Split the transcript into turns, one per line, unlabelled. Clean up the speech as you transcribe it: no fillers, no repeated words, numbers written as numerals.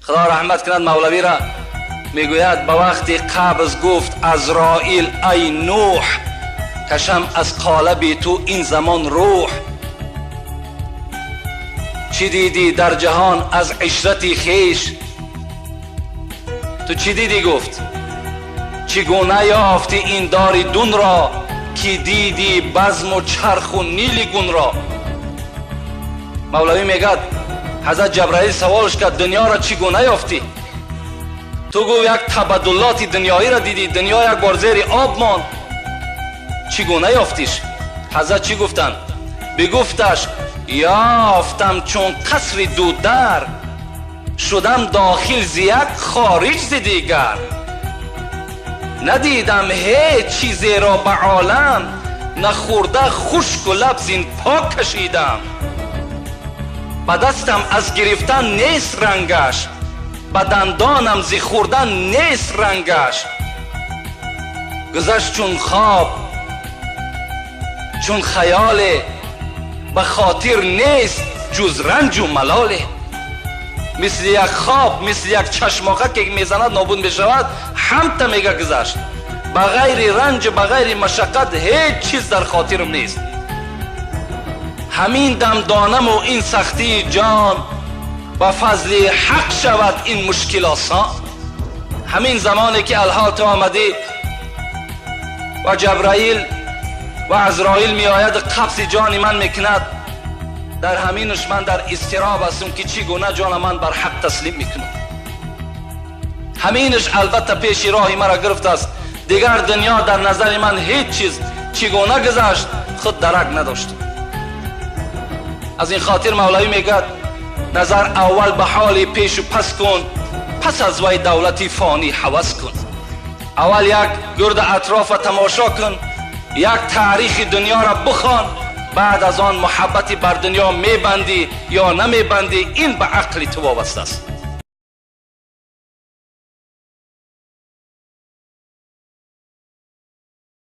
Худо раҳмат кунад Мавлавиро, мегӯяд: ба вақти қабз гуфт Азроил: ай Нӯҳ, кашам аз қолаби ту ин замон рӯҳ. Чӣ дидӣ дар ҷаҳон аз ишрати хеш? Ту чӣ дидӣ? Гуфт: чӣ гуна ёфтӣ ин дори дунро, ки дидӣ базму чарху нили гунро? Мавлавӣ мегӯяд, ҳазрат Ҷабраил саволш кард: дунёро чӣ гуна ёфтӣ? Ту гуфт, як табаддулоти дунёиро дидӣ, дунё як бор зери об монд, чӣ гуна ёфтиш? Ҳазрат чӣ гуфтанд? Бигуфташ: ёфтам чун қасри дудар, шудам дохил зи як, хориҷ зи дигар. Надидам ҳеҷ чизеро ба олам, нахӯрда хушку лаб зин пок кашидам. Ба дастам аз гирифтан нест рангаш, ба дандонам зи хӯрдан нест рангаш. Гузашт чун хоб, чун хаёле, ба хотир нест ҷуз ранҷу малоле. Мисли як хоб, мисли як чашмоқа, ки мезанад, нобуд мешавад, ҳамта мега гузашт. Ба ғайри ранҷу ба ғайри машаққат ҳеҷ чиз дар хотирам нест. Ҳамин дам донаму ин сахтии ҷон, ба фазли ҳақ шавад ин мушкил осон. Ҳамин замоне ки алҳол ту омадӣ ва Ҷабраил ва Азроил меояд, қабзи ҷони ман мекунад, дар ҳаминаш ман дар изтироб ҳастам, ки чӣ гуна ҷона ман бар ҳақ таслим мекунам. Ҳаминаш албатта пеши роҳи маро гирифтааст. Дигар дунё дар назари ман ҳеҷ чиз, чӣ гуна гузашт, худ дарак надошт. Аз ин хотир Мавлавӣ мегӯяд: назар аввал ба ҳоли пешу пас кун, пас аз вай давлати фонӣ ҳавас кун. Аввал як гирду атрофа тамошо кун, як таърихи дунёро бихон, баъд аз он муҳаббати бар дунё мебандӣ ё намебандӣ, ин ба ақли ту вобаста аст.